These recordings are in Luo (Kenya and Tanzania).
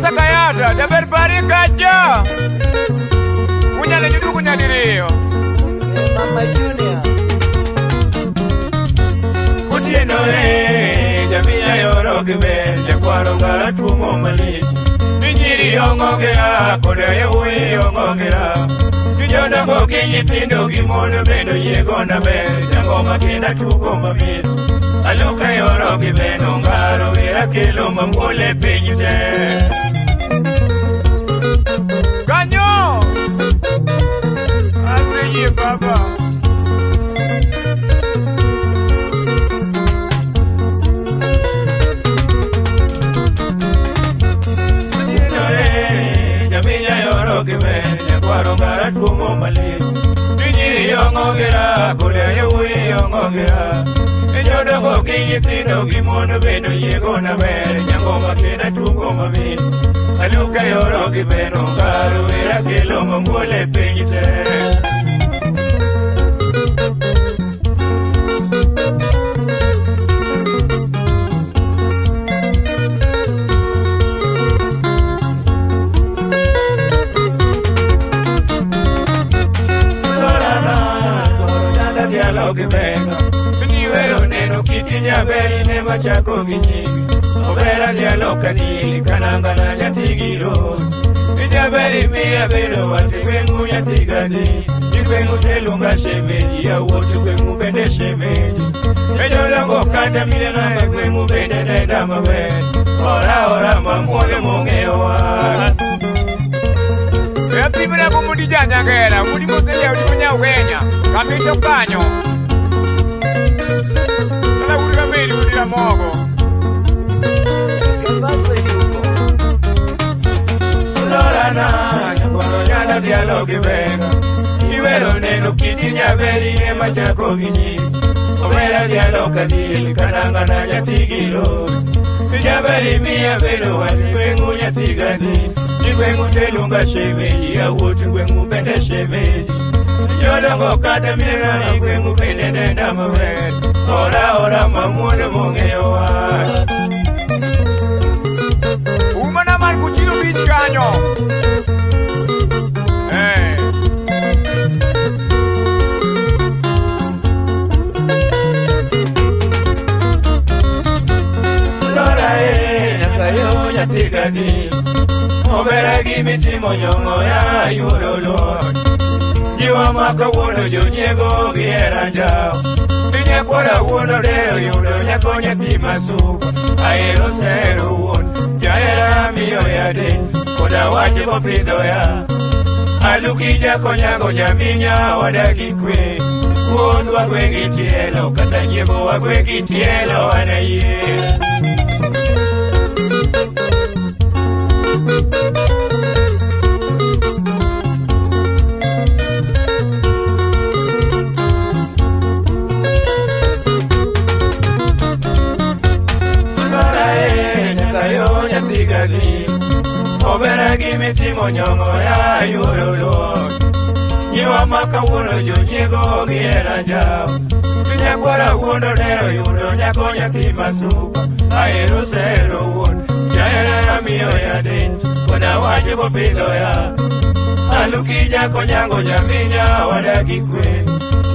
Sakayata, jaber pari kacha. Unyalo nyuduku nyadiriyo. Mama Junior. Otieno e, jamiya yoro gi ber, jakwaro ngara tuomo malich. Ni nyiri ong'ogera, koda yawuoyi ong'ogera. Ni jodongo gi nyithindo gi mon bende oyiegona ber, jangoma kenda tugo mamit. Aluka yoro gi ber, ongaro wera kelo mamuol e piny te. Kanyo! Aseyie baba. Otieno e, jamiya yoro gi ber, jakwaro ngara tuomo malich. Ni nyiri ong'ogera, koda yawuoyi ong'ogera. Ni jodongo gi nyithindo gi mon bende oyiegona ber, jangoma kenda tugo mamit. Aluka yoro gi ber, ongaro wera kelo mamuol e piny te. Lorana, koro dada dhialo gi benga. Niwero neno kiti nyaberi ne machako gi nyingi. Obera dhialo kadili kananga na nyathi gi ros. Ijaberi miya bedo wat gweng'u nyathi gadis. Igweng'u teluonga shemeji, yawuot gweng'u bende shemeji. E jodongo kata mine na e gweng'u bende nenda maber. Ora ora mamuol mong'eyowa. E apimna go mudi janyagera, mudi moseyaw di monyaw Kenya. Kamito kanyo. Kala udi kameri udi ramogo. Kebaso yuko. Lorana, nyakwaro nyalo dhialo gi benga. Iwero neno kiti nyaberi ema chako gi nyingi. Omera dhialo kadhiel kananga na nyathi gi ros. Nyaberi miya bedo wat gweng'u nyathi gadhis. Ji gweng'u teluonga shemeji, yawuot gweng'u bende shemeji. Jodongo kata mine na gweng'u bende nenda maber. Ora ora mamuol mong'eyowa. Umana mar kuchilo beach kanyo. Eh. Lora e, nyaka yo nyathi gadhis. Obera gimitimo nyong'o ya yudo luor. Jiwa ma kawuono jonyiego gi hera njawo. Nyakwara wuon odero yudo nyako nyathi masupa. Ahero sero wuon, jahera miyo yade, koda wach mopidho ya. Aluki jakonyago jaminya wadagi kwe. Wuon wagwe gi tielo, kata nyiego wagwe gi tielo an ayie. Lora e, nyaka yo nyathi gadhis. Obera gimitimo nyong'o ya yudo luor. Nyiwa ma kawuono jonyiego gi hera njawo. Nyakwara wuon odero yudo nyako nyathi masupa. Ahero sero wuon, jahera miyo yade, koda wach mopidho ya. Aluki jakonyango jaminya wadagi kwe.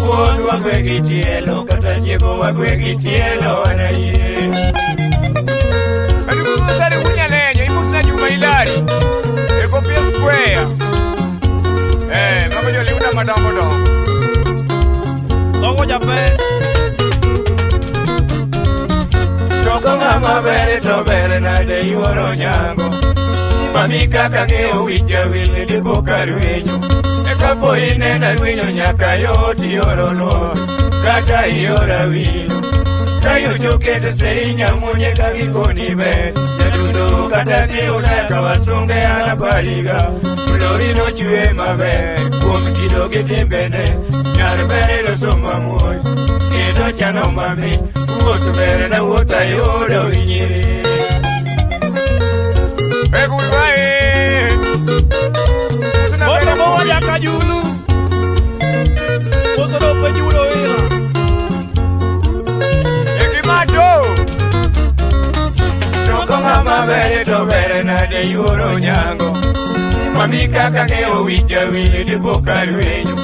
Wuon wagwe gi tielo, kata nyiego wagwe gi tielo an ayie. Adugu sare unyalenyo, imusna Juma Ilari. E Kopia Square. Eh, mago joliuda madongo dongo. Songo jaber. Toko ng'ama ber to ber nade yuoro nyango. Mami kaka ng'eyo wich jawil dipo ka rwenyo. E kapo ineno rwenyo nyaka yot ioro luor, kata ioro awilo. Ka yucho keto sei nyamunye ka gikoni ber. Jadundo kata dhi Ulaya ka wasunge an apariga. Flori nochwe maber kuom kido gi timbene. Nyar ber loso mamuol kendo chano mamit. Wuoth ber na wuoth ayudo nyiri. E goodbye. Musna Moto bere mowa nyaka julu. Moto do pejudo ila. E gimado. Toko ng'ama ber to ber nade yuoro nyango. Mami kaka ng'eyo wich jawil dipo ka rwenyo.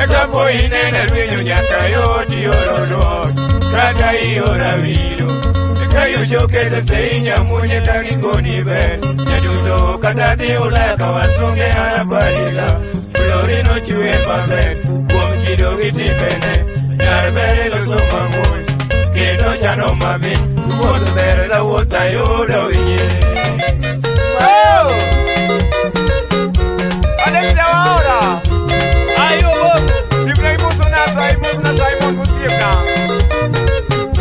Eka po ineno rwenyo nyaka yot ioro luot kata ioro awilo. Eka yucho keto sei nyamunye ka gikoni ber. Nyadundo kata dhi Ulaya ka wasunge anapariga. Florino chwe maber kuom kido gi timbene. Nyar ber loso mamuol kendo chano mamit. Wuoth ber rawuoth ayudo winye. Ora. Ayo bongo. Sibna imuso na Simon musiepna.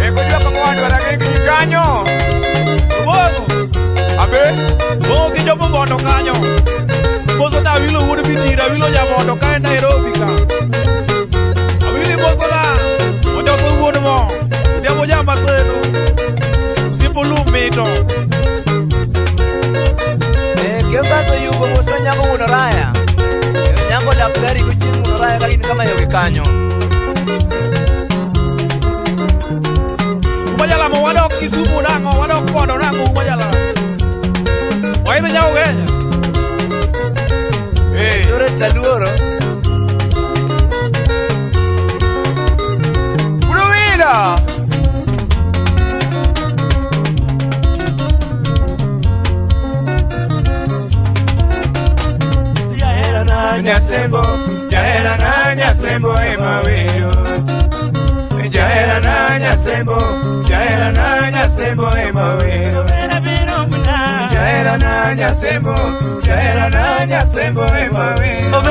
Eko jwa kang'wan warage gi kanyo. Bongo. Abe? Bongo gi jomo bondo kanyo. Boso na awilo wuod Bitira, awilo jabondo kae Nairobi ka. Awili boso na ojoso wuod mo. Odhiambo jamaseno. Osiepo lum mito. Kembaso yugo moso nyango wuon Oraya. Nyango daktari go chieng' wuon Oraya ka gin kama yogi kanyo. Umajala mo wadok Kisumu nang'o, wadok Bondo nang'o umajala. Waidho nyawo Kenya. Dore taluoro. Uruwila. Nyasembo, jahera na nyasembo ema wero. Jahera na nyasembo, jahera na nyasembo ema wero. Jahera na nyasembo, jahera na nyasembo ema wero.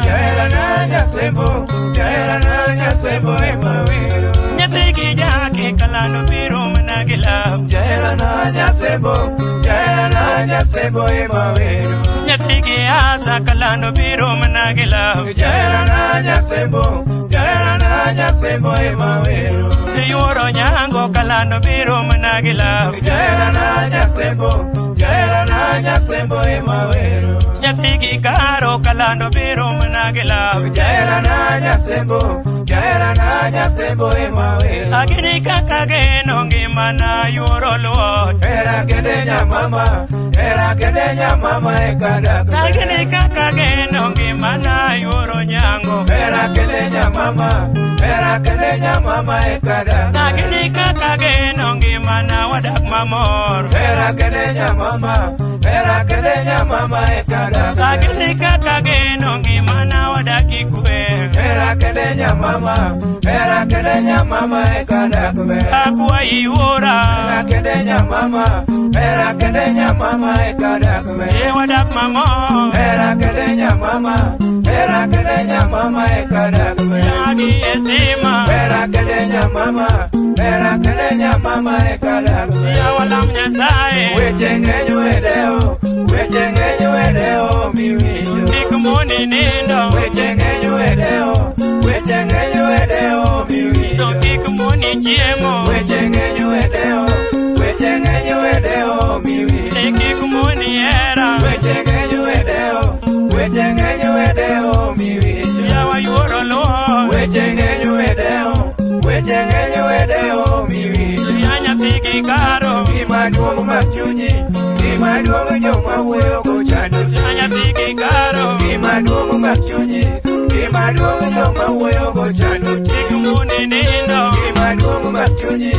Jahera na nyasembo, jahera na nyasembo ema wero. Nyathigi jake kalando biro mana gi love. Jahera na nyasembo, jahera na nyasembo ema wero. Nyathigi asa kalando biro mana gi love. Jahera na nyasembo, jahera na nyasembo ema wero. Yuoro nyango kalando biro mana gi love. Jahera na nyasembo, jahera na nyasembo ema wero. Nyathigi karo kalando biro mana gi love. Jahera na nyasembo, jahera na nyasembo ema wero. Agini kaka geno ngimana yuoro luot. Hera kende nyamama, hera kende nyamama ekadak. Agini kaka geno ngimana yuoro nyango. Hera kende nyamama, hera kende nyamama ekadak. Agini kaka geno ngimana wadak mamor. Hera kende nyamama, hera kende nyamama ekadak. Agini kaka geno ngimana wadak gi kwe. Hera kende nyamama, hera kende nyamama ekadak. Akwayi yuora. Hera kende nyamama, hera kende nyamama ekadak. E wadak mamor. Hera kende nyamama, hera kende nyamama ekadak. Yagi esima. Hera kende nyamama, hera kende nyamama ekadak. Yawalam Nyasaye. Weche ng'eny wedeo, weche ng'eny wedeo miwinjo. Kik moni nindo. Weche ng'eny wedeo, weche ng'eny wedeo miwinjo. To kik moni chiemo. Weche ng'eny wedeo, weche ng'eny wedeo miwinjo. Kik moni hera. Weche ng'eny wedeo, weche ng'eny wedeo miwinjo. Yawa yuoro luor. Weche ng'eny wedeo, weche ng'eny wedeo miwinjo. Ya nyathigi karo. Gima duong' mak chunyi, gima duong' joma wuoyo kochando. Ya nyathigi karo. Gima duong' mak chunyi, gima duong' joma wuoyo kochando. Kik moni nindo. Gima duong' mak chunyi,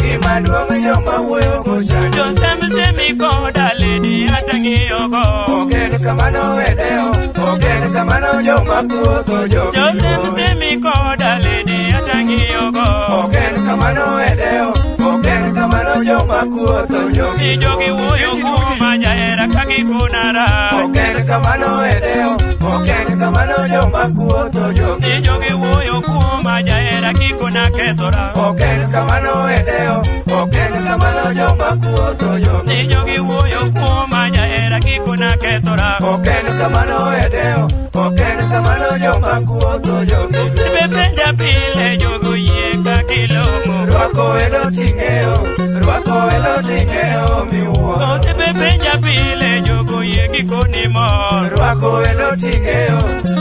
gima duong' joma wuoyo kochando. Josemsemi koda lady atang'iyogo. Ok en kamano wedeo, ok en kamano joma kuotho jogi. Josemsemi koda lady atang'iyogo. Ok en kamano wedeo, ok en kamano joma kuotho jogi. Jogi wuoyo kuoma jahera ka gikona rach. Ok en kamano wedeo, ok en kamano joma kuotho jogi. Jogi wuoyo kuoma jahera kikona kethora. Ok en kamano wedeo, ok en kamano joma kuotho jogi. Jogi wuoyo kuoma jahera kikona kethora. Ok en kamano wedeo, ok en kamano joma kuotho jogi. Osebepenja pile jogo yie ka gilong'o. Rwako welo ting'eyo, rwako welo ting'eyo miwuoro. Osebepenja pile jogo yie gikoni mor. Rwako welo ting'eyo,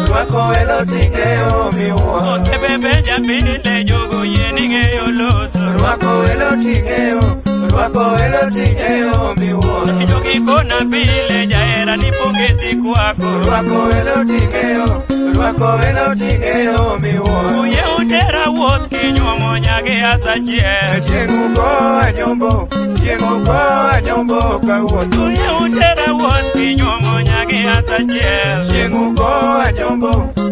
rwako welo ting'eyo miwuoro. Osebepenja pile jogo yie ni ng'eyo loso. Rwako welo ting'eyo, Rwako welo ting'eyo miwuoro. Jogi kona pile jahera ni pongezi kwako. Rwako welo ting'eyo, rwako welo ting'eyo miwuoro. Uye utera wuoth kinyuomo nyagi asachiel. Chieng' ukoa nyombo, chieng' ukoa nyombo kawuotho. Uye utera wuoth kinyuomo nyagi asachiel. Chieng' ukoa nyombo,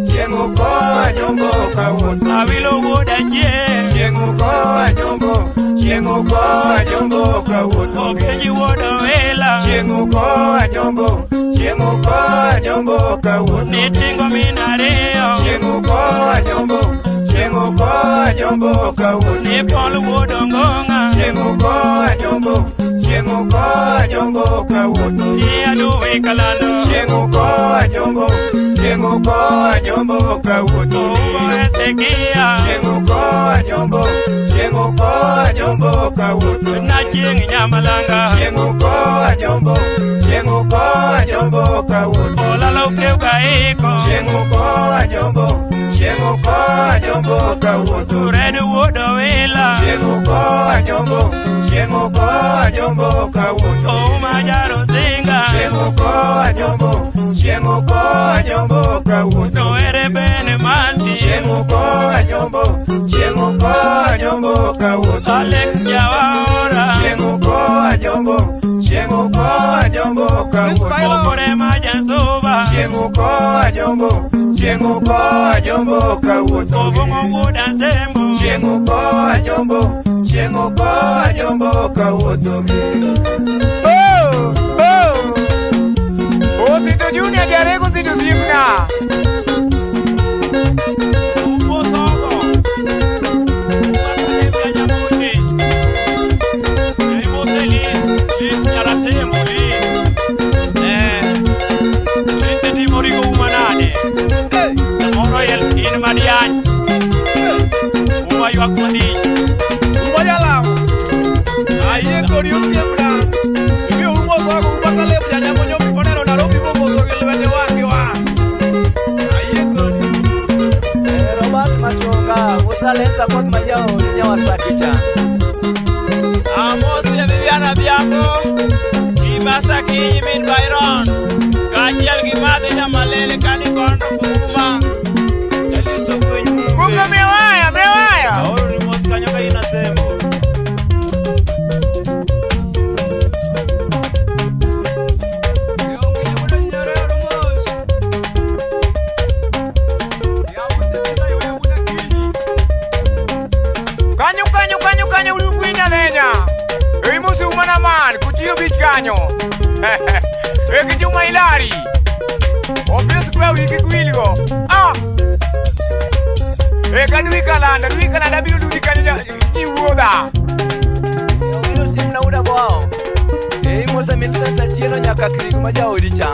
chieng' ukoa nyombo kawuotho. Awilo wuod achieng'. Chieng' ukoa nyombo, chieng' ukoa nyombo kawuotho. Okeji wuod owila. Chieng' ukoa nyombo, chieng' ukoa nyombo kawuotho. Nitingo min ariyo. Chieng' ukoa nyombo, chieng' ukoa nyombo kawuotho. Ni Paul wuod Ongong'a. Chieng' ukoa nyombo, chieng' ukoa nyombo kawuotho. Ni aduwi kalando. Chieng' ukoa nyombo, chieng' ukoa nyombo kawuotho. Oumo Hezekia. Chieng' ukoa nyombo, chieng' ukoa nyombo kawuotho. Na chieng' Nyamalanga. Chieng' ukoa nyombo, chieng' ukoa nyombo kawuotho. Olalo kew gaiko. Chieng' ukoa nyombo, chieng' ukoa nyombo kawuotho. Red wuod owila. Chieng' ukoa nyombo, chieng' ukoa nyombo kawuotho. Ouma Jarosinga. Chieng' ukoa nyombo, chieng' ukoa nyombo kawuotho. To ere bene masi. Chieng' ukoa nyombo, chieng' ukoa nyombo kawuotho. Alex Jawaora. Chieng' ukoa nyombo, chieng' ukoa nyombo kawuotho. Okore Majasuba. Chieng' ukoa nyombo, chieng' ukoa nyombo kawuotho. Obong'o wuod Asembo. Chieng' ukoa nyombo, chieng' ukoa nyombo kawuotho. Oh, oh. Osito Junior Jarego Osito Simna. Umosogo. Umakalembia Nyamuti. Imose Lis, Lis Nyarasemo Lis. Lis timorigo umanade. Moro el in madiany. Uma ywak malich. Uma jalamo. Ayie kodi osiepna. Ibiro umo sogo uma Kaleb janyamonyo oneno Nairobi momoso gi lwete wang' gi wang'. Ayie kodi. Robert Matonga, Musalensa koth majaodi Nyawasaki cha. Amosi e Viviana Adhiambo, Ibasa Kinyi min Byron, kaachiel gi Madhi Nyamalele kani kondo Uma. Jaliso gweny mumbe. Kumbe mewaya, mewaya. Aoro ni mos kanyo ka in asembo. Kanyo kanyo kanyo kanyo ulugwinya lenya. Imusi umana man kuchiro bich kanyo. Eki Juma Ilari. Obvious kwa wiki kwilgo. Ah. Eka dui kalanda biro dui kanyo jiwuodha. Obiro simna uda bwao. Imosa Millicent Atieno nyaka Kirigo ma jaodi cha.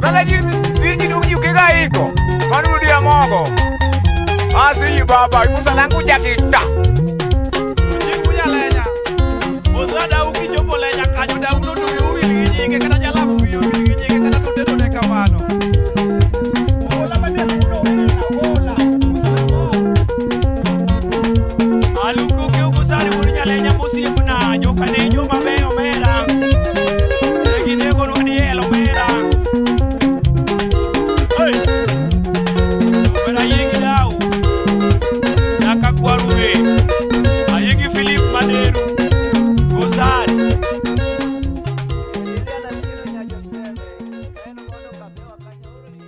Lala jirji dug yuke ga iko. Manu dia mogo. Asi baba, imusa langu jakita.